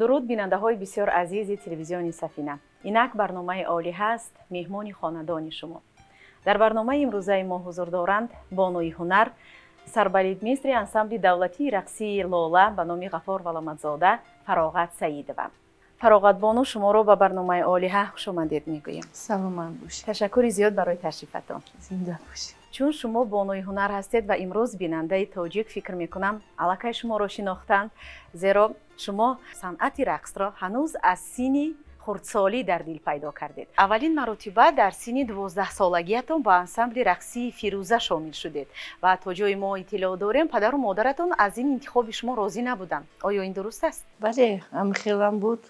Дуруд, бинандаҳои бисёр азизи телевизиони Сафина. Инак барномаи Олиҳа аст, меҳмони хонадони шумо. Дар барномаи имрӯзаи мо ҳузур доранд бонуи ҳунар, сарбалетмейстери ансамбли давлатии рақсии Лола ба номи Ғафор Валамадзода Фароғат Саидова. Фароғатбону, шуморо ба барномаи Олиҳа хушомадед мегӯем. Саломат бошед. Ташаккури зиёд барои ташрифатон. Зинда бошед. Чун шумо бонуи ҳунар ҳастед ва имрӯз бинандаи тоҷик, фикр мекунам, аллакай шуморо шинохтанд, зеро шумо санъати рақсро ҳанӯз аз синни хурдсолӣ дар дил пайдо кардед. Аввалин маротиба дар синни 12-солагиятон ба ансамбли рақсии Фирӯза шомил шудед ва то ҷои мо иттилоъ дорем, падару модаратон аз ин интихоби шумо розӣ набуданд. Оё ин дуруст аст? Бале, ҳамхелам буд.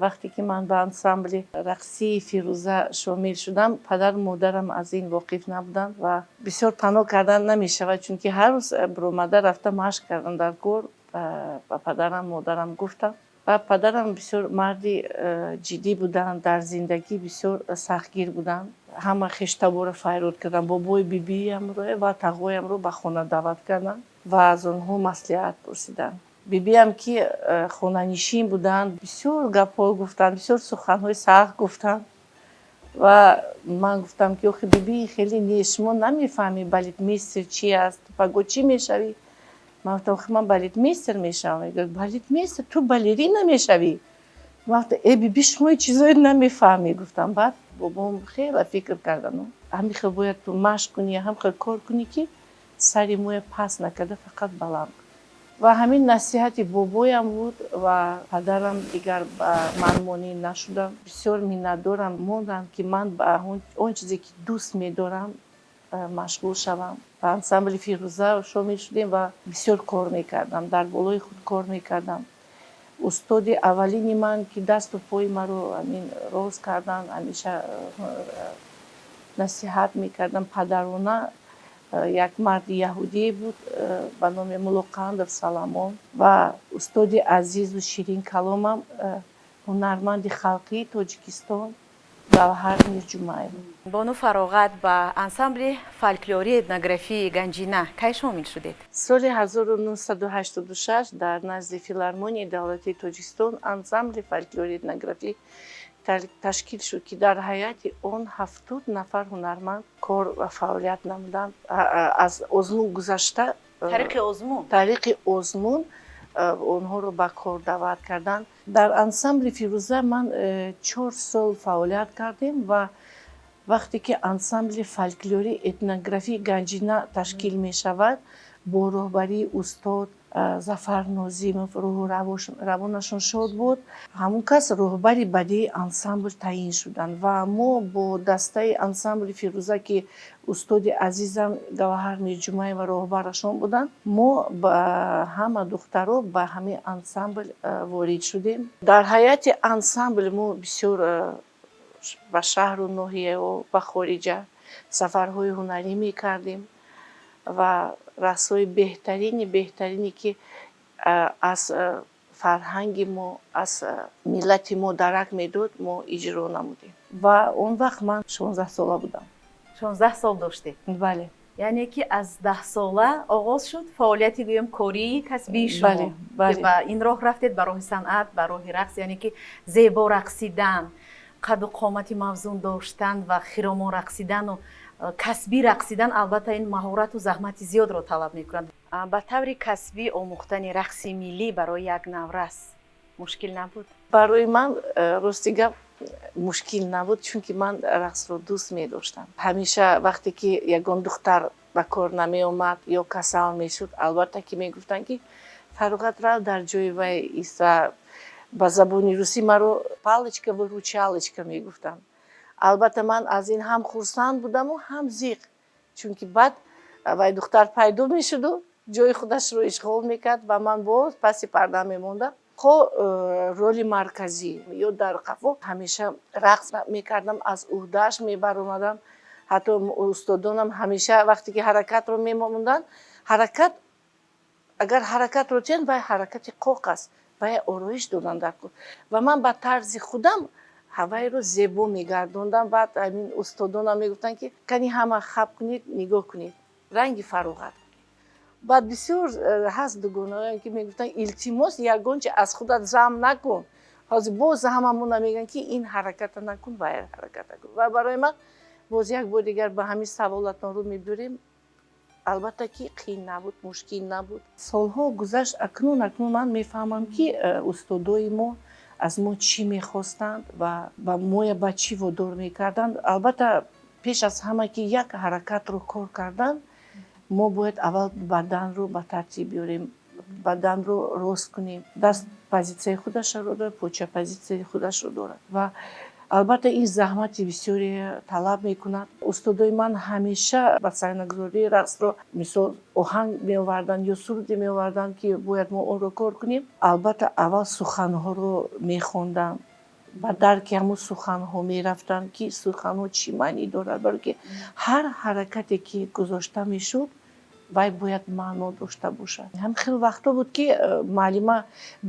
Вақте ки ман ба ансамбли рақсии Фирӯза шомил шудам, падару модарам аз ин воқиф набуданд ва бисёр паноҳ кардан намешавад, чунки ҳар рӯз биромада рафта машқ кардам дар кор. Ба падарам, модарам гуфтам ва падарам бисёр марди ҷиддӣ буданд, дар зиндагӣ бисёр сахтгир буданд. Ҳама хештаборро фарёд карданд, бобои, бибиямро ва тағоямро ба хона даъват карданд ва аз онҳо маслиҳат пурсиданд. Бибиям, ки хонанишин буданд, бисёр гапҳо гуфтанд, бисёр суханҳои сахт гуфтанд ва ман гуфтам, ки охи, биби, хеле не, шумо намефаҳмӣ, балетмейстер чи аст, паго чӣ мешавӣ? Ман гуфтам: охи, ман балетмейстер мешавам. Мегӯяд: «Балетмейстер? Ту балерина мешавӣ». Ман гуфтам: «Э, биби, шумо чизое намефаҳмӣ», гуфтам. Баъд бобом хеле фикр кардану: «Ҳамин хел бояд ту машқ кунӣ, ҳам хел кор кунӣ, ки сари моя паст накарда, фақат баланд». Ва ҳамин насиҳати бобоям буд ва падарам дигар ба ман монеъ нашудам. Бисёр миннатдорам мондам, ки ман ба он чизе, ки дӯст медорам, машғул шавам. Ба ансамбли Фирӯза шомил шудем ва бисёр кор мекардам, дар болои худ кор мекардам. Устоди аввалини ман, ки дасту пои маро ҳамин рост карданд, ҳамеша насиҳат мекардам падарона, як марди яҳудие буд ба номи Мулоқандов Саламон ва устоди азизу ширин каломам, ҳунарманди халқии Тоҷикистон Гавҳар Мирҷумаева. Бону Фароғат, ба ансамбли фольклории этнографии Ганҷина кай шомил шудед? Соли 1986 дар назди Филармонияи давлатии Тоҷикистон ансамбли фольклори этнографӣ ташкил шуд, ки дар ҳайати он 70 нафар ҳунарманд кор ва фаъолият намуданд. Аз озмун гузашта. Тариқи озмун? Тариқи озмун онҳоро ба кор даъват карданд. Дар ансамбли Фирӯза ман 4 сол фаъолият кардем ва вақте ки ансамбли фольклори этнографии Ганҷина ташкил мешавад бо роҳбарии устод Зафар Нозимов, рӯҳу равонашон шод буд, ҳамон кас роҳбари бадии ансамбл таъин шуданд ва мо бо дастаи ансамбли Фирӯза, ки устоди азизам Гавҳар Мирҷумаева роҳбарашон буданд, мо ба ҳама духтаро ба ҳамин ансамбл ворид шудем. Дар ҳайати ансамбл мо бисёр ба шаҳру ноҳияҳо, ба хориҷа сафарҳои ҳунарӣ мекардем ва рақсҳои беҳтарини беҳтарине, ки аз фарҳанги мо, аз миллати мо дарак медод, мо иҷро намудем. Ва он вақт ман 16-сола будам. 16 сол доштед? Бале. Яъне ки аз 10-сола оғоз шуд фаъолияти, гӯем, кории касбии шумо, ба ин роҳ рафтед, ба роҳи санъат, ба роҳи рақс. Яъне ки зебо рақсидан, қаду қомати мавзун доштан ва хиромон рақсидану касбӣ рақсидан, албатта, ин маҳорату заҳмати зиёдро талаб мекунад. Ба таври касбӣ омӯхтани рақси миллӣ барои як наврас мушкил набуд? Барои ман, рости гап, мушкил набуд, чунки ман рақсро дӯст медоштам. Ҳамеша вақте ки ягон духтар ба кор намеомад ё касал мешуд, албатта, ки мегуфтанд, ки Фароғат, рав, дар ҷои вай иста. Ба забони русӣ маро палочка выручалочка мегуфтанд. Албатта, ман аз ин ҳам хурсанд будаму ҳам зиқ, чунки баъд вай духтар пайдо мешуду ҷои худашро ишғол мекард ва ман боз паси парда мемондам. Хо роли марказӣ ё дар қафо, ҳамеша рақс мекардам, аз уҳдааш мебаромадам. Ҳатто устодонам ҳамеша вақте ки ҳаракатро мемонданд, ҳаракат, агар ҳаракатро тиҳанд, вай ҳаракати қоқ аст, вай ороиш додан дар кор ва ман ба тарзи худам ҳавайро зебо мегардондам. Баъд ҳамин устодонам мегуфтанд, ки кани, ҳама хаб кунед, нигоҳ кунед, ранги Фароғат. Баъд бисёр ҳаст дугонаое, ки мегуфтанд: «Илтимос, ягон чи аз худат зам накун». Ҳозир боз ҳамамона мегӯянд, ки ин ҳараката накун ва ин ҳараката кун. Ва барои ман боз як бор дигар ба ҳамин саволатон рӯ мебирем: албатта, ки қиин набуд, мушкил набуд. Солҳо гузашт, акнун ман мефаҳмам, ки устодои мо аз мо чӣ мехостанд ва ба моя ба чӣ водор мекарданд. Албатта, пеш аз ҳама, ки як ҳаракатро кор кардан, мо бояд аввал баданро ба тартиб биёрем, баданро рост кунем. Даст позитсияи худашро дорад, поча позитсияи худашро дорад ва албатта ин заҳмати бисёре талаб мекунад. Устодои ман ҳамеша ба саҳнагузории рақсро, мисол, оҳанг меоварданд ё суруде меоварданд, ки бояд мо онро кор кунем. Албатта, аввал суханҳоро мехондам, ба дарки ҳамун суханҳо мерафтам, ки суханҳо чӣ маънӣ дорад, барое ки ҳар ҳаракате, ки гузошта мешуд, вай бояд маъно дошта бошад. Ҳам хел вақтҳо буд, ки муаллима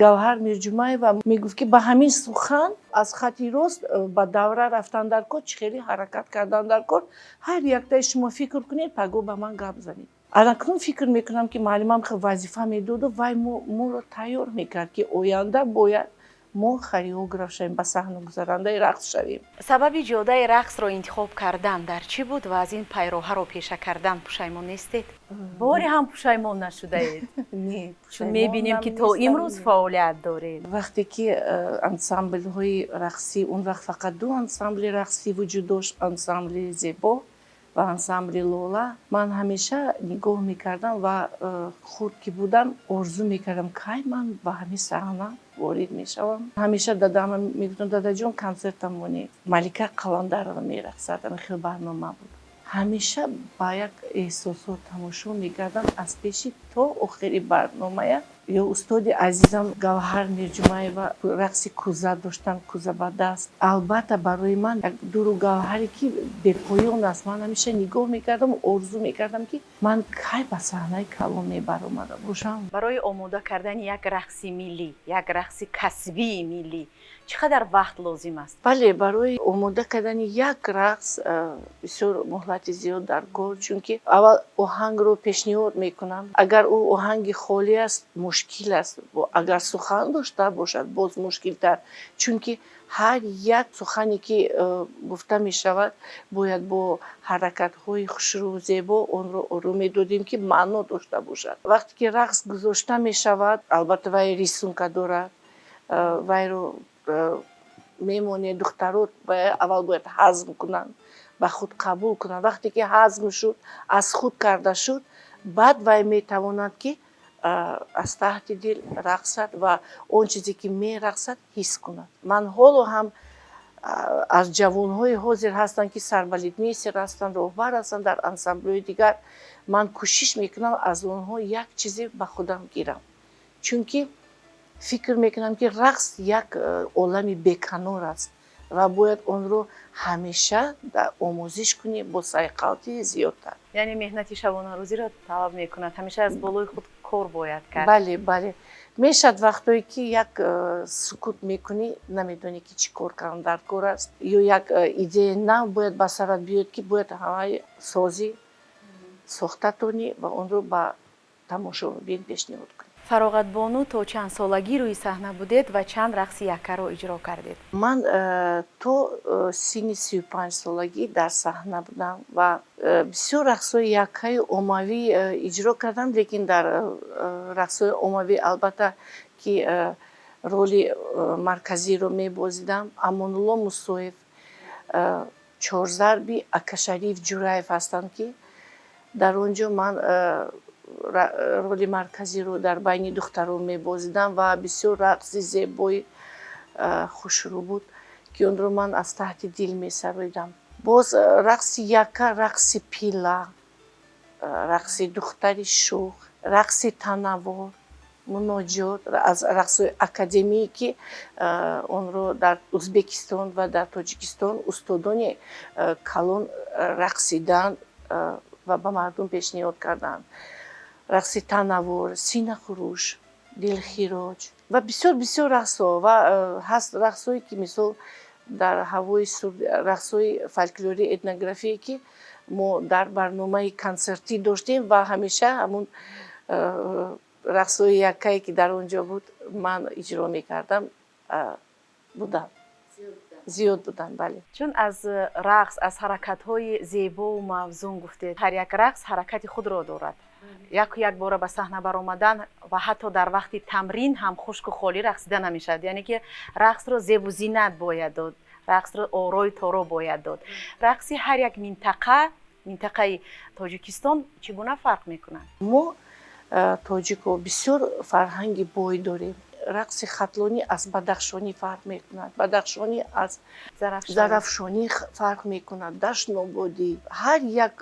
Гавҳар Мирҷумаева мегуфт, ки ба ҳамин сухан аз хати рост ба давра рафтан дар кор, чӣ хеле ҳаракат кардан дар кор, ҳар яктаи шумо фикр кунед, паго ба ман гап занед. Анакнун фикр мекунам, ки муаллимам хел вазифа медоду вай моро тайёр мекард, ки оянда бояд мо хореограф шавем, ба саҳнагузарандаи рақс шавем. Сабаби ҷодаи рақсро интихоб кардан дар чӣ буд ва аз ин пайроҳаро пеша кардан пушаймон нестед? Боре ҳам пушаймон нашудаед? Не. Чун мебинем, ки то имрӯз фаъолият доред. Вақте ки ансамблҳои рақсӣ, он вақт фақат ду ансамбли рақсӣ вуҷуд дошт: ансамбли «Зебо» ва ансамбли «Лола». Ман ҳамеша нигоҳ мекардам ва хурд ки будам, орзу мекардам, кай ман ба ҳамин саҳна ворид мешавам. Ҳамеша дадама мегуфтам: «Дадаҷон, консертам монед, Малика Қаландарова мерақсад». Ҳамин хел барнома буд. Ҳамеша ба як эҳсосот тамошо мекардам аз пеши то охири барномая. Ё устоди азизам Гавҳар Мирҷумаева рақси кӯза доштанд, кӯза ба даст. Албатта, барои ман як дуру гавҳаре, ки бепоён аст. Ман ҳамеша нигоҳ мекардам, орзу мекардам, ки ман кай ба саҳнаи калон мебаромада бошам. Барои омода кардани як рақси миллӣ, як рақси касбии миллӣ чӣ қадар вақт лозим аст? Бале, барои омода кардани як рақс бисёр муҳлати зиёд дар кор, чунки аввал оҳангро пешниҳод мекунанд. Агар ӯ оҳанги холӣ аст, мушкил аст. Агар сухан дошта бошад, боз мушкилтар, чунки ҳар як сухане, ки гуфта мешавад, бояд бо ҳаракатҳои хушрӯ, зебо онро рӯ медодем, ки маъно дошта бошад. Вақте ки рақс гузошта мешавад, албатта, вай рисунка дорад, вайро мемонед, духтаро аввал бояд ҳазм кунанд, ба худ қабул кунанд. Вақте ки ҳазм шуд, аз худ карда шуд, баъд вай метавонад, ки аз таҳти дил рақсад ва он чизе, ки мерақсад, ҳис кунад. Ман ҳоло ҳам аз ҷавонҳои ҳозир ҳастанд, ки сарбалетмейстер ҳастанд, роҳбар ҳастанд дар ансамблҳои дигар, ман кӯшиш мекунам, аз онҳо як чизе ба худам гирам, чунки фикр мекунам, ки рақс як олами беканор аст ва бояд онро ҳамеша омӯзиш кунӣ бо сайқалти зиёдтар. Яъне меҳнати шабонарӯзиро талаб мекунад, ҳамеша аз болои худ кор бояд кард. Бале, мешавад вақтое, ки як сукут мекунӣ, намедонӣ, ки чӣ кор кардан дар кор аст, ё як идеяи нав бояд ба сарат биёяд, ки бояд ҳамаи созӣ сохта тонӣ ва онро ба тамошобин пешниҳод кунӣ. Фароғатбону, то чанд солагӣ рӯи саҳна будед ва чанд рақси яккаро иҷро кардед? Ман то синни 35-солагӣ дар саҳна будам ва бисёр рақсҳои яккаю оммавӣ иҷро кардам, лекин дар рақсҳои оммавӣ, албатта, ки роли марказиро мебозидам. Амонулло Мусоев, чорзарби Акашариф Ҷураев ҳастанд, ки дар он ҷо ман роли марказиро дар байни духтарон мебозидам ва бисёр рақси зебои хушрӯ буд, ки онро ман аз таҳти дил месароидам. Боз рақси якка, рақси пила, рақси духтари шӯх, рақси танаввур, муноҷот, аз рақсҳои академие, ки онро дар Ӯзбекистон ва дар Тоҷикистон устодони калон рақсиданд ва ба мардум пешниҳод карданд: рақси танаввур, синахуруш, дилхироҷ ва бисёр бисёр рақсҳо. Ва ҳаст рақсҳое, ки, мисол, дар ҳавои рақсҳои фольклории этнографие, ки мо дар барномаи консертӣ доштем ва ҳамеша ҳамун Рақсҳои яккае, ки дар он ҷо буд, ман иҷро мекардам, буданд, зиёд буданд, бале. Чун аз рақс, аз ҳаракатҳои зебову мавзун гуфтед, ҳар як рақс ҳаракати худро дорад. Яку якбора ба саҳна баромадан ва ҳатто дар вақти тамрин ҳам хушку холӣ рақсида намешавад, яъне ки рақсро зебу зинат бояд дод, рақсро орою торо бояд дод. Рақси ҳар як минтақаи Тоҷикистон чӣ гуна фарқ мекунад? Мо тоҷико бисёр фарҳанги бой дорем. Рақси хатлонӣ аз бадахшонӣ фарқ мекунад, бадахшонӣ аз зарафшонӣ фарқ мекунад, дашнободӣ. Ҳар як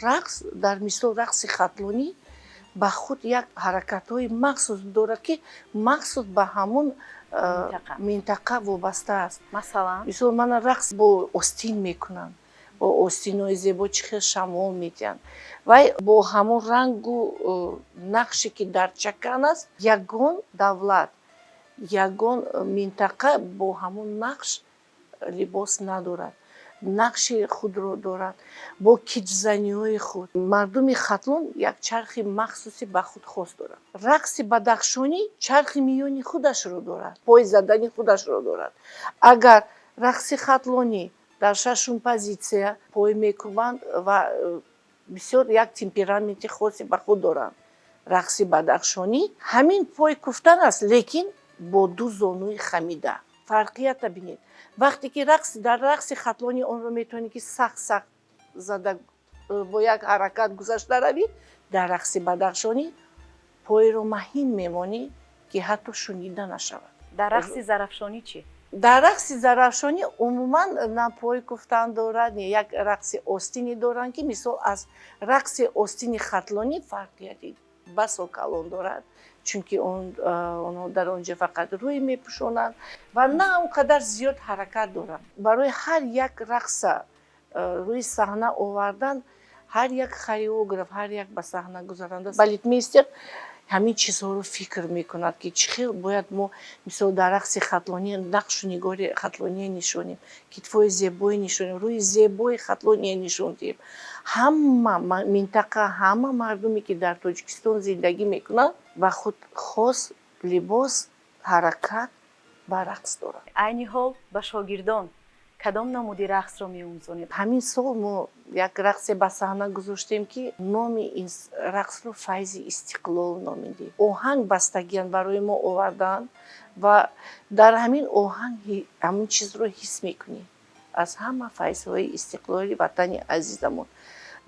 рақс, дар мисол рақси хатлонӣ ба худ як ҳаракатҳои махсус дорад, ки махсус ба ҳамун минтақа вобаста аст. Масалан? Мисол, мана рақс бо остин мекунанд, бо остинҳои зебо чӣ хел шамол медиҳанд, вай бо ҳамон рангу нақше, ки дар чакан аст, ягон давлат, ягон минтақа бо ҳамон нақш либос надорад. Нақши худро дорад бо киҷзаниҳои худ. Мардуми Хатлон як чархи махсуси ба худ хос дорад. Рақси бадахшонӣ чархи миёни худашро дорад, пой задани худашро дорад. Агар рақси хатлонӣ дар шашум позитсия пой мекӯбанд ва бисёр як темпераменти хосе ба худ доранд, рақси бадахшонӣ ҳамин пой куфтан аст, лекин бо ду зонуи хамида. Фарқията бинед. Вақте ки рақс дар рақси хатлонӣ онро метавонӣ, ки сахт сахт зада, бо як ҳаракат гузашта равӣ, дар рақси бадахшонӣ пойро маҳин мемонӣ, ки ҳатто шунида нашавад. Дар рақси зарафшонӣ чӣ? Дар рақси зарафшонӣ умуман на пой куфтан дорад, не як рақси остинӣ доранд, ки мисол аз рақси остини хатлонӣ фарқияти басо калон дорад, чунки онҳо дар он ҷо фақат рӯй мепӯшонанд ва на он қадар зиёд ҳаракат доранд. Барои ҳар як рақса рӯи саҳна овардан, ҳар як хореограф, ҳар як ба саҳна гузаранда балетмейстер ҳамин чизҳоро фикр мекунад, ки чӣ хел бояд мо мисол дар рақси хатлонӣ нақшу нигори хатлония нишонем, китфҳои зебое нишонем, рӯи зебои хатлония нишон диҳем. Ҳама минтақа, ҳама мардуме, ки дар Тоҷикистон зиндагӣ мекунанд, ба худ хос либос, ҳаракат ва рақс доранд. Айни ҳол ба шогирдон кадом намуди рақсро меомӯзонед? Ҳамин сол мо як рақсе ба саҳна гузоштем, ки номи ин рақсро «Файзи истиқлол» номидем. Оҳанг бастагиян барои мо оварданд ва дар ҳамин оҳанг ҳамин чизро ҳис мекунем, аз ҳама файзҳои истиқлоли ватани азизамон.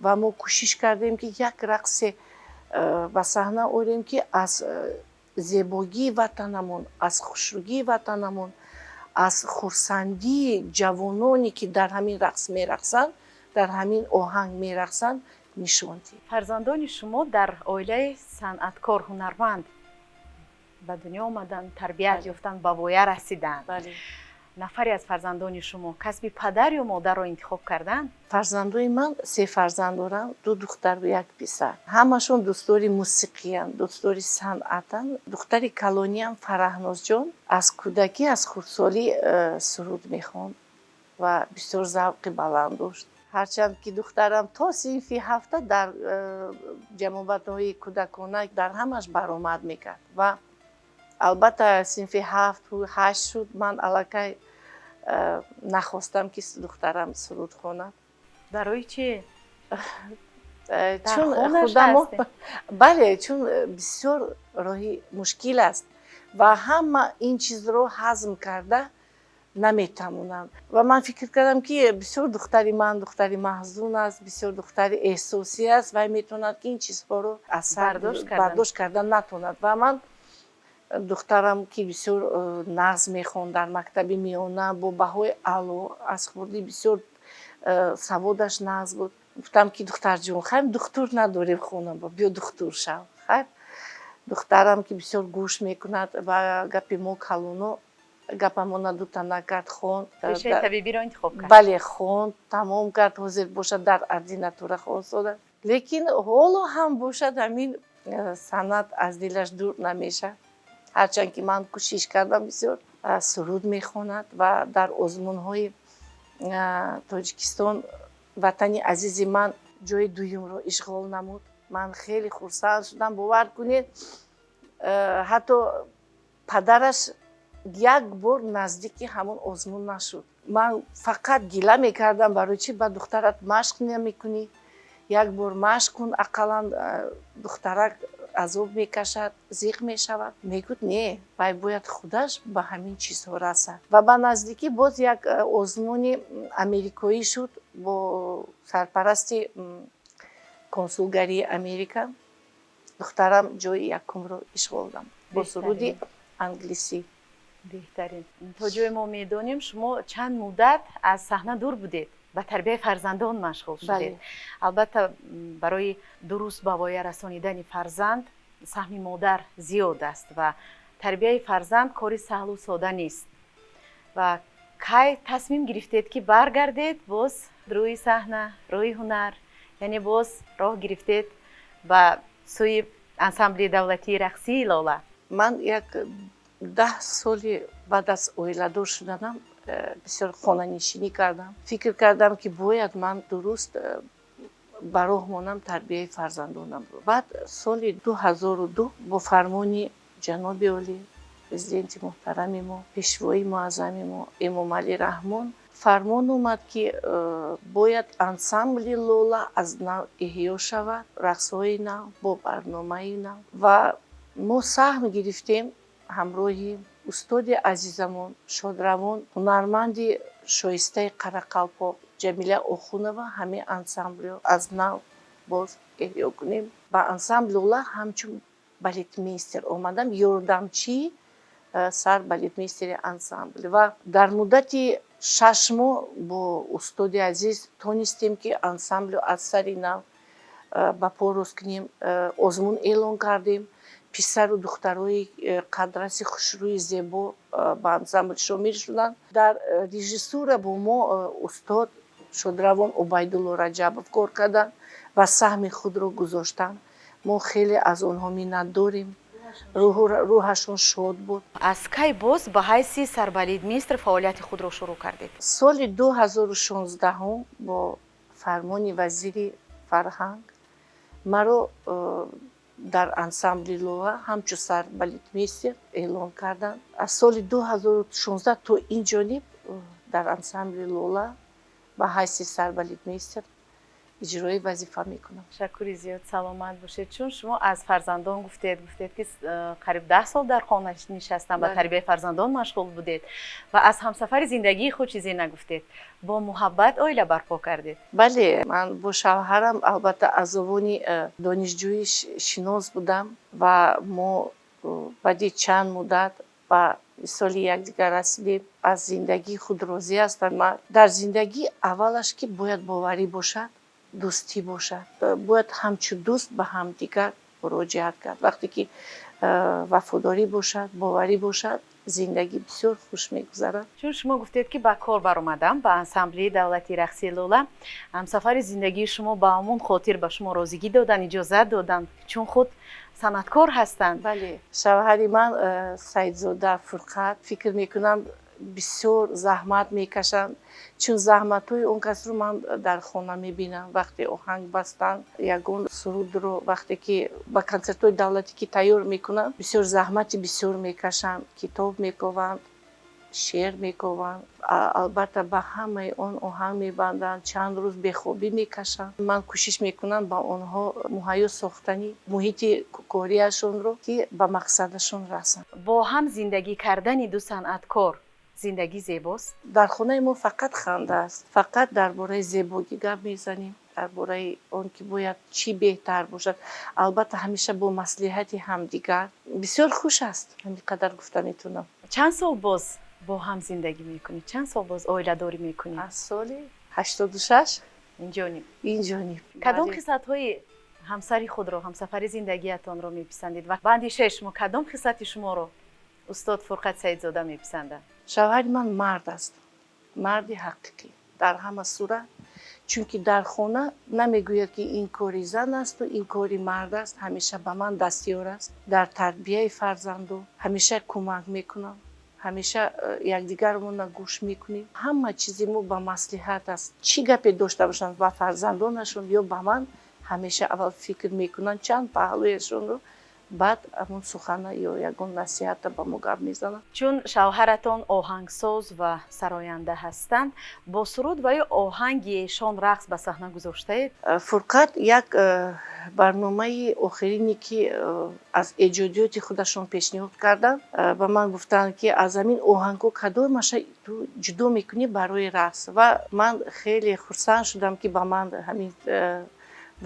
Ва мо кӯшиш кардем, ки як рақсе ба саҳна орем, ки аз зебогии ватанамон, аз хушрӯгии ватанамон, аз хурсандии ҷавононе, ки дар ҳамин рақс мерақсанд, дар ҳамин оҳанг мерақсанд, нишон диҳем. Фарзандони шумо дар оилаи санъаткор, ҳунарманд ба дунё омаданд, тарбият ёфтанд, ба воя расиданд. Нафаре аз фарзандони шумо касби падар ё модарро интихоб карданд? Фарзандои ман, се фарзанд дорам, ду духтару як писар. Ҳамашон дӯстдори мусиқиянд, дӯстдори санъатанд. Духтари калониам Фараҳнозҷон аз кӯдакӣ, аз хурдсолӣ суруд мехонд ва бисёр завқи баланд дошт. Ҳарчанд ки духтарам то синфи ҳафта дар ҷамъобатҳои кӯдакона дар ҳамаш баромад мекард ва албатта синфи ҳафту ҳашт шуд, ман аллакай нахостам, ки духтарам суруд хонад. Барои чӣ? Чун худамо, бале, чун бисёр роҳи мушкил аст ва ҳама ин чизро ҳазм карда наметавонанд. Ва ман фикр кардам, ки бисёр духтари ман духтари маҳзун аст, бисёр духтари эҳсосӣ аст ва метавонад, ки ин чизҳоро аз сар бардошт карда натавонад. Ва ман духтарам, ки бисёр нағз мехонд, дар мактаби миёна бо баҳои аъло, аз хурдӣ бисёр саводаш нағз буд, гуфтам, ки духтарҷон, хайр, духтур надорем хона, биё духтур шав. Хайр, духтарам, ки бисёр гӯш мекунад ба гапи мо калоно, гапамона дута накард, хонд. Пешаи табибиро интихоб кард. Бале, хонд, тамом кард, ҳозир бошад дар ординатура хонсода, лекин ҳоло ҳам бошад ҳамин санъат аз дилаш дур намешавад, ҳарчанд ки ман кӯшиш кардам. Бисёр суруд мехонад ва дар озмунҳои Тоҷикистон, ватани азизи ман, ҷои дуюмро ишғол намуд. Ман хеле хурсанд шудам, бовар кунед, ҳатто падараш як бор наздики ҳамон озмун нашуд. Ман фақат гила мекардам, барои чӣ ба духтарат машқ намекунӣ, як бор машқ кун, ақаллан духтарак азоб мекашад, зиқ мешавад. Мегӯд не, вай бояд худаш ба ҳамин чизҳо расад. Ва ба наздикӣ боз як озмуни америкоӣ шуд бо сарпарасти консулгарии Америка. Духтарам ҷои якумро ишғол намуд бо суруди англисӣ. Беҳтарин. То ҷое мо медонем, шумо чанд муддат аз саҳна дур будед, ба тарбияи фарзандон машғул шудед. Албатта, барои дуруст ба воя расонидани фарзанд саҳми модар зиёд аст ва тарбияи фарзанд кори саҳлу сода нест. Ва кай тасмим гирифтед, ки баргардед боз рӯи саҳна, рӯи ҳунар, яъне боз роҳ гирифтед ба сӯи ансамбли давлатии рақсии Лола? Ман як 10 соли баъд аз оиладор шуданам бисёр хонанишинӣ кардам. Фикр кардам, ки бояд ман дуруст ба роҳ монам тарбияи фарзандонамро. Баъд соли 2002 бо фармони ҷаноби олӣ, президенти муҳтарами мо, пешвои муаззами мо Эмомалӣ Раҳмон фармон омад, ки бояд ансамбли Лола аз нав эҳё шавад, рақсҳои нав бо барномаи нав. Ва мо саҳм гирифтем ҳамроҳи устоди азизамон, шодравон, ҳунарманди шоистаи қарақалпоқ Ҷамила Охунова, ҳамин ансамблро аз нав боз эҳё кунем. Ба ансамбли Лола ҳамчун балетмейстер омадам, ёрдамчии сар балетмейстери ансамбл. Ва дар муддати 6 моҳ бо устоди азиз тонистем, ки ансамблро аз сари нав ба по рост кунем. Озмун эълон кардем, писару духтарои қадраси, хушрӯи, зебо ба ансамбл шомил шуданд. Дар режиссура бо мо устод шодравон Убайдулло Раҷабов кор карданд ва саҳми худро гузоштанд. Мо хеле аз онҳо миннатдорем, рӯҳашон шод буд. Аз кай боз ба ҳайси сарбалетмейстер фаъолияти худро шурӯъ кардед? Соли 2016-ум бо фармони вазири фарҳанг маро дар ансамбли Лола ҳамчун сарбалетмейстер эълон карданд. Аз соли 2016 то ин ҷониб дар ансамбли Лола ба ҳайси сарбалетмейстер иҷрои вазифа мекунам. Ташаккури зиёд, саломат бошед. Чун шумо аз фарзандон гуфтед, ки қариб 10 сол дар хона нишастан ба тарбияи фарзандон машғул будед ва аз ҳамсафари зиндагии худ чизе нагуфтед. Бо муҳаббат оила барпо кардед? Бале, ман бо шавҳарам албатта аз овони донишҷӯӣ шинос будам ва мо баъди чанд муддат ба мисоли якдигар расидем. Аз зиндагии худ розӣ ҳастам. Ман дар зиндагӣ аввалаш ки бояд боварӣ бошад, дӯстӣ бошад, бояд ҳамчун дӯст ба ҳамдигар муроҷиат кард. Вақте ки вафодорӣ бошад, боварӣ бошад, зиндагӣ бисёр хуш мегузарад. Чун шумо гуфтед, ки ба кор баромадам ба ансамбли давлатии рақси Лола, ҳамсафари зиндагии шумо ба ҳамон хотир ба шумо розигӣ доданд, иҷозат доданд, чун худ санъаткор ҳастанд? Бале, шавҳари ман Саидзода Фурқат, фикр мекунам, бисёр заҳмат мекашанд, чун заҳматҳои он касро ман дар хона мебинам. Вақте оҳанг бастанд ягон сурудро, вақте ки ба консертҳои давлатӣ ки тайёр мекунанд, бисёр заҳмати бисёр мекашанд, китоб мекованд, шеър мекованд, албатта ба ҳамаи он оҳанг мебанданд, чанд рӯз бехобӣ мекашанд. Ман кӯшиш мекунам ба онҳо муҳайё сохтани муҳити кориашонро, ки ба мақсадашон расанд. Бо ҳам зиндагӣ кардани ду санъаткор зиндагӣ зебост? Дар хонаи мо фақат ханда аст, фақат дар бораи зебогӣ гап мезанем, дар бораи он ки бояд чӣ беҳтар бошад, албатта ҳамеша бо маслиҳати ҳамдигар. Бисёр хуш аст, ҳамин қадар гуфта метавонам. Чанд сол боз бо ҳам зиндагӣ мекунед? Чанд сол боз оиладорӣ мекунед? Аз соли 86 инҷониб. Инҷониб. Кадом хислатҳои ҳамсари худро, ҳамсафари зиндагиятонро меписандед ва ба андешаи шумо кадом хислати шуморо устод Фурқат Саидзода меписандад? Шавҳари ман мард аст, марди ҳақиқӣ дар ҳама сурат, чунки дар хона намегӯяд, ки ин кори зан асту ин кори мард аст. Ҳамеша ба ман дастёр аст дар тарбияи фарзанду, ҳамеша кӯмак мекунам, ҳамеша якдигармонро гӯш мекунем. Ҳама чизи мо ба маслиҳат аст. Чӣ гапе дошта бошанд ба фарзандонашон ё ба ман, Ҳамеша аввал фикр мекунанд чанд паҳлӯяшонро, баъд ҳамон сухана ё ягон насиҳата ба мо гап мезананд. Чун шавҳаратон оҳангсоз ва сароянда ҳастанд, бо суруд ва ё оҳанги эшон рақс ба саҳна гузоштаед? Фурқат як барномаи охирине, ки аз эҷодиёти худашон пешниҳод карданд, ба ман гуфтанд, ки аз ҳамин оҳангҳо кадомаша ту ҷудо мекунӣ барои рақс. Ва ман хеле хурсанд шудам, ки ба ман ҳамин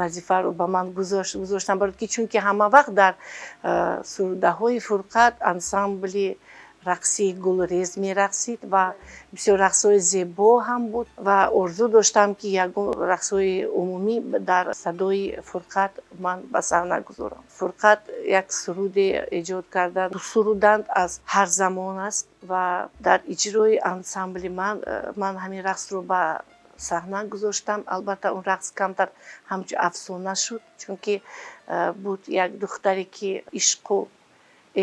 вазифаро ба ман гузоштанд, барои ки чунки ҳама вақт дар сурудаҳои Фурқат ансамбли рақсии Гулрез мерақсид ва бисёр рақсҳои зебо ҳам буд ва орзу доштам, ки ягон рақсҳои умумӣ дар садои Фурқат ман ба саҳна гузорам. Фурқат як суруде эҷод карданд, суруданд аз ҳар замон аст ва дар иҷрои ансамбли ман ҳамин рақсро ба саҳна гузоштам. Албатта, он рақс камтар ҳамчун афсона шуд, чунки буд як духтаре, ки ишқу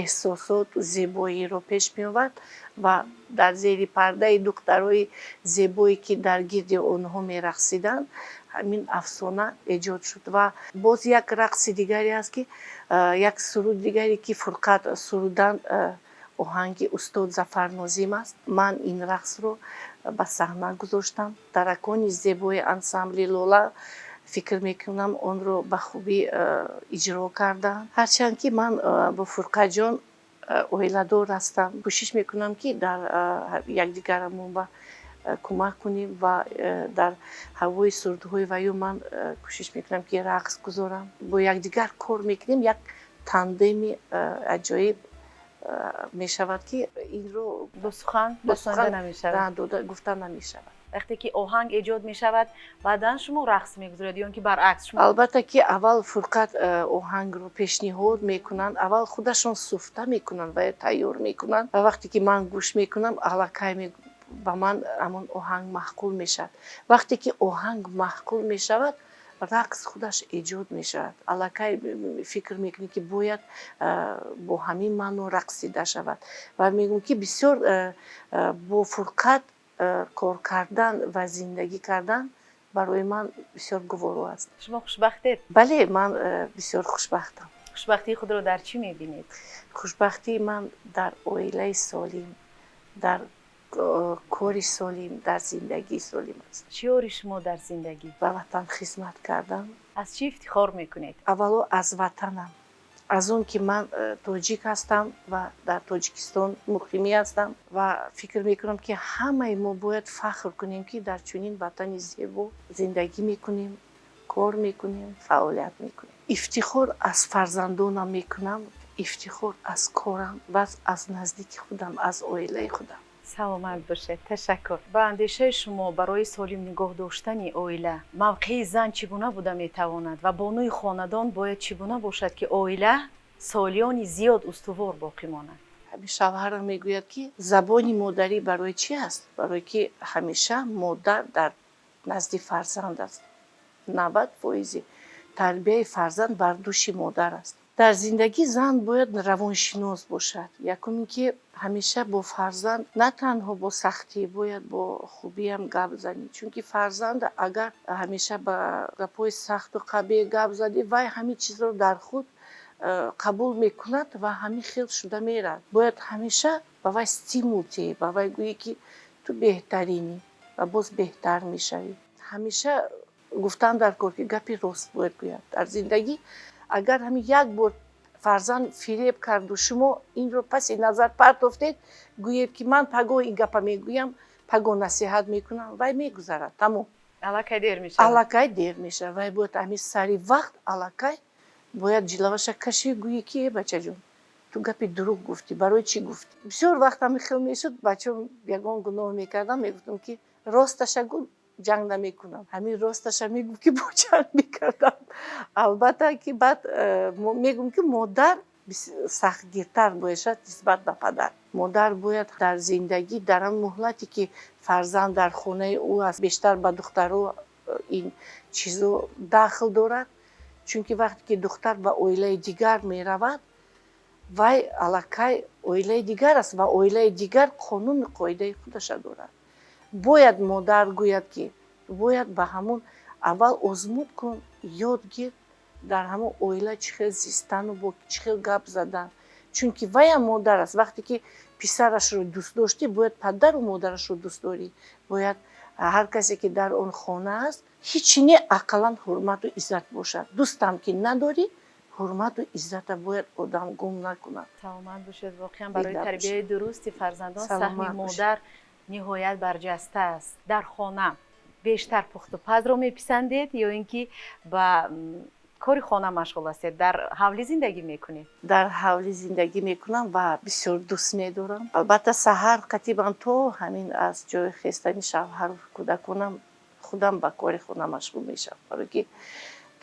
эҳсосоту зебоиро пеш меовард ва дар зери пардаи духтарои зебое, ки дар гирди онҳо мерақсиданд, ҳамин афсона эҷод шуд. Ва боз як рақси дигаре аст, ки як суруд дигаре, ки Фурқат суруданд, оҳанги устод Зафар Нозим аст. Ман ин рақсро ба саҳна гузоштам. Таракони зебои ансамбли Лола, фикр мекунам, онро ба хубӣ иҷро кардам. Ҳарчанд ки ман бо Фурқатҷон оиладор ҳастам, кӯшиш мекунам, ки дар якдигарамон ба кӯмак кунем ва дар ҳавои сурудҳои ваю ман кӯшиш мекунам, ки рақс гузорам. Бо якдигар кор мекунем, як тандеми аҷоиб мешавад, ки инро бо сухан расонда намешавад, гуфта намешавад. Вақте ки оҳанг эҷод мешавад, баъдан шумо рақс мегузоред ё ин ки баръакс? Албатта, ки аввал Фурқат оҳангро пешниҳод мекунанд, аввал худашон суфта мекунанд ва тайёр мекунанд ва вақте ки ман гӯш мекунам, аллакай ба ман ҳамон оҳанг маъқул мешавад. Вақте ки оҳанг маъқул мешавад, рақс худаш эҷод мешавад. Аллакай фикр мекунӣ, ки бояд бо ҳамин маъно рақсида шавад. Ва мегӯм, ки бисёр бо Фурқат кор кардан ва зиндагӣ кардан барои ман бисёр гуворо аст. Шумо хушбахтед? Бале, ман бисёр хушбахтам. Хушбахтии худро дар чӣ мебинед? Хушбахтии ман дар оилаи солим, дар кори солим, дар зиндагии солим аст. Шиори шумо дар зиндагӣ? Ба ватан хизмат кардан. Аз чӣ ифтихор мекунед? Аввало аз ватанам, аз он ки ман тоҷик ҳастам ва дар Тоҷикистон муқимӣ ҳастам ва фикр мекунам, ки ҳамаи мо бояд фахр кунем, ки дар чунин ватани зебо зиндагӣ мекунем, кор мекунем, фаъолият мекунем. Ифтихор аз фарзандонам мекунам, ифтихор аз корам ва аз наздики худам, аз оилаи худам. Саломат бошед, ташаккур. Ба андешаи шумо, барои солим нигоҳ доштани оила мавқеи зан чӣ гуна буда метавонад ва бонуи хонадон бояд чӣ гуна бошад, ки оила солиёни зиёд устувор боқӣ монад? Ҳамин шавҳарам мегӯяд, ки забони модарӣ барои чӣ аст? Барое ки ҳамеша модар дар назди фарзанд аст. 90 фоизи тарбияи фарзанд бар дӯши модар аст. Дар зиндагӣ зан бояд равоншинос бошад. Якум ин ки ҳамеша бо фарзанд на танҳо бо сахтӣ, бояд бо хубиам гап занӣ, чунки фарзанд агар ҳамеша ба гапҳои сахту қабеҳ гап задӣ, вай ҳамин чизро дар худ қабул мекунад ва ҳамин хел шуда меравад. Бояд ҳамеша ба вай стимул диҳӣ, ба вай гӯӣ, ки ту беҳтаринӣ ва боз беҳтар мешавӣ. Ҳамеша гуфтан дар кор, ки гапи рост бояд гӯяд дар зиндагӣ. Агар ҳамин як бор фарзанд фиреб карду шумо инро паси назар партофтед, гӯед, ки ман пагоҳ ин гапа мегӯям, пагоҳ насиҳат мекунам, вай мегузарад, тамом. Аллакай дер мешавад. Аллакай дер мешавад. Вай бояд ҳамин сари вақт аллакай бояд ҷилаваша кашӣ, гӯӣ, ки э, бачаҷон, ту гапи дурӯғ гуфтӣ, барои чӣ гуфтӣ? Бисёр вақт ҳамин хел мешуд, бачаҳо ягон гуноҳ мекардам, мегуфтам, ки росташа гӯ, ҷанг намекунам. Ҳамин росташа мегуфт, ки бо ҷанг мекардам. Албатта, ки баъд мегӯм, ки модар сахтгиртар бошад нисбат ба падар. Модар бояд дар зиндагӣ, дар он муҳлате, ки фарзанд дар хонаи ӯ аст, бештар ба духтаро ин чизо дахл дорад, чунки вақте ки духтар ба оилаи дигар меравад, вай аллакай оилаи дигар аст ва оилаи дигар қонуну қоидаи худаша дорад. Бояд модар гӯяд, ки бояд ба ҳамун Аввал озмуд кун, ёд гир дар ҳамон оила чӣ хел зистану бо чӣ хел гап задан. Чунки ваям модар аст. Вақте ки писарашро дӯст доштӣ, бояд падару модарашро дӯст дорӣ. Бояд ҳар касе ки дар он хона аст, ҳичи не, ақаллан ҳурмату иззат бошад. Дӯстам ки надорӣ, ҳурмату иззата бояд одам гум накунад. Саломат бошед. Воқеан барои тарбияи дурусти фарзандон саҳми модар ниҳоят барҷаста аст. Дар хона бештар пухтупазро меписандед ё ин ки ба кори хона машғул ҳастед? Дар ҳавлӣ зиндагӣ мекунед? Дар ҳавлӣ зиндагӣ мекунам ва бисёр дӯст медорам. Албатта саҳар қатибан то ҳамин аз ҷои хестани шавҳару кӯдаконам худам ба кори хона машғул мешавам. Барои ки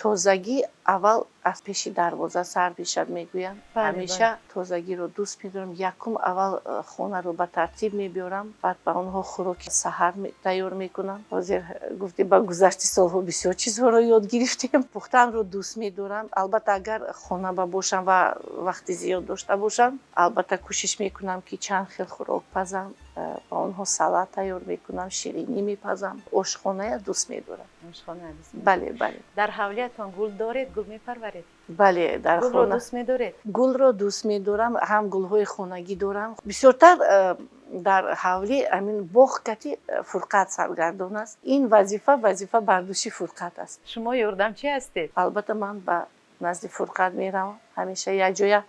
тозагӣ аввал аз пеши дарвоза сар мешавад, мегӯянд. Ҳамеша тозагиро дӯст медорам. Якум аввал хонаро ба тартиб мебиёрам, баъд ба онҳо хӯроки саҳар тайёр мекунам. Ҳозир гуфтем, ба гузашти солҳо бисёр чизҳоро ёд гирифтем. Пухтанро дӯст медорам. Албатта агар хона ба бошам ва вақти зиёд дошта бошам, албатта кӯшиш мекунам ки чанд хел хӯрок пазам, ба онҳо салат тайёр мекунам, ширинӣ мепазам. Ошхоная дӯст медорам. Бале, бале. Дар ҳавлиятон гул доред, гул мепарваред? Бале, дар хона. Гулро дӯст медоред? Гулро дӯст медорам, ҳам гулҳои хонагӣ дорам. Бисёртар дар ҳавлӣ ҳамин боғ кати Фурқат саргардон аст. Ин вазифа бар дӯши Фурқат аст. Шумо ёрдамчӣ ҳастед? Албатта ман ба назди Фурқат меравам, ҳамеша якҷоя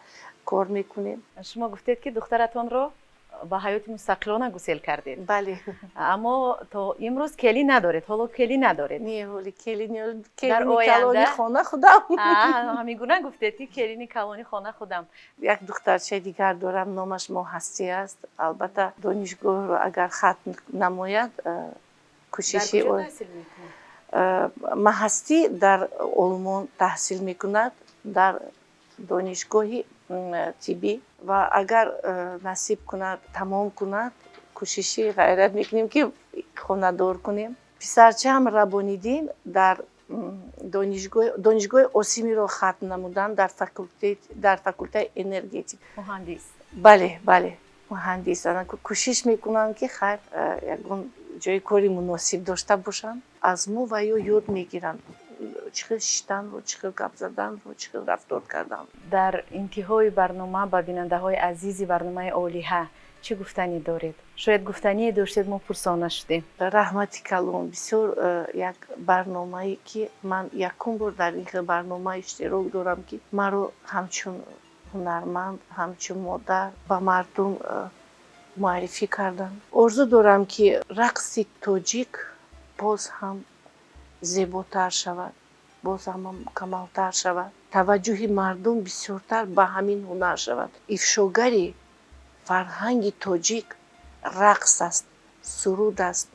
кор мекунем. Шумо гуфтед ки духтаратонро ба ҳаёти мустақилона гусел кардед. Бале. Аммо то имрӯз келин надоред, ҳоло келин надоред. Не, ҳоли келин калони хона худам. Ҳамин гуна гуфтед ки келини калони хона худам. Як духтарчаи дигар дорам, номаш Моҳастӣ аст. Албатта донишгоҳро агар хатм намояд, кӯшиши Маҳастӣ дар Олмон таҳсил мекунад, дар донишгоҳи тиббӣ, ва агар насиб кунад, тамом кунад, кӯшиши ғайрат мекунем ки хонадор кунем. Писарчаам Рабониддин дар донишгоҳи Осимиро хатм намудан дар факултаи энергетик. Муҳандис. Бале, бале, муҳандис. Кӯшиш мекунам ки хайр ягон ҷои кори муносиб дошта бошанд. Аз мо ва ё ёд мегиранд чӣ хел шиштанро, чӣ хел гап заданро, чӣ хел рафтор кардан. Дар интиҳои барнома ба бинандаҳои азизи барномаи Олиҳа чӣ гуфтанӣ доред? Шояд гуфтание доштед, мо пурсон нашудем. Раҳмати калон. Бисёр як барномае ки ман якум бор дар ин хел барнома иштирок дорам, ки маро ҳамчун ҳунарманд, ҳамчун модар ба мардум муаррифӣ карданд. Орзу дорам ки рақси тоҷик боз ҳам зеботар шавад, боз ҳам мукаммалтар шавад, таваҷҷӯҳи мардум бисёртар ба ҳамин ҳунар шавад. Ифшогари фарҳанги тоҷик рақс аст, суруд аст,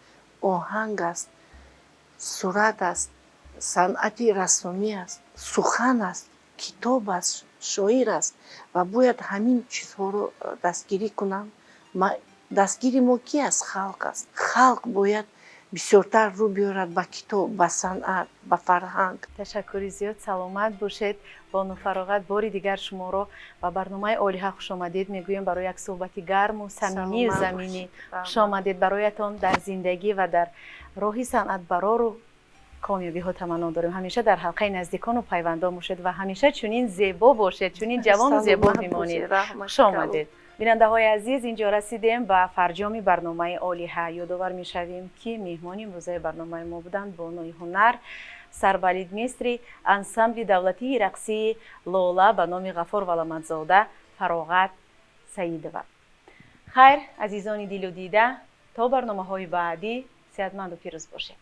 оҳанг аст, сурат аст, санъати рассомӣ аст, сухан аст, китоб аст, шоир аст ва бояд ҳамин чизҳоро дастгирӣ кунанд. Дастгири мо ки аст? Халқ аст. Халқ бояд бисёртар рӯ биёрад ба китоб, ба санъат, ба фарҳанг. Ташаккури зиёд, саломат бошед. Бону Фароғат, бори дигар шуморо ба барномаи Олиҳа хушомадед мегӯем барои як суҳбати гарму самимию заминӣ. Хушомадед, бароятон дар зиндагӣ ва дар роҳи санъат барору комёбиҳо таманно дорем. Ҳамеша дар ҳалқаи наздикону пайвандон бошед ва ҳамеша чунин зебо бошед, чунин ҷавону зебо бимонед. Хушомадед. Бинандаҳои азиз, инҷо расидем ба фарҷоми барномаи Олиҳа. Ёдовар мешавем ки меҳмони имрӯзаи барномаи мо буданд бонуи ҳунар, сарбалетмейстери ансамбли давлатии рақсии Лола ба номи Ғафор Валамадзода Фароғат Саидова. Хайр, азизони дилу дида, то барномаҳои баъдӣ сеҳатманду пирӯз бошед.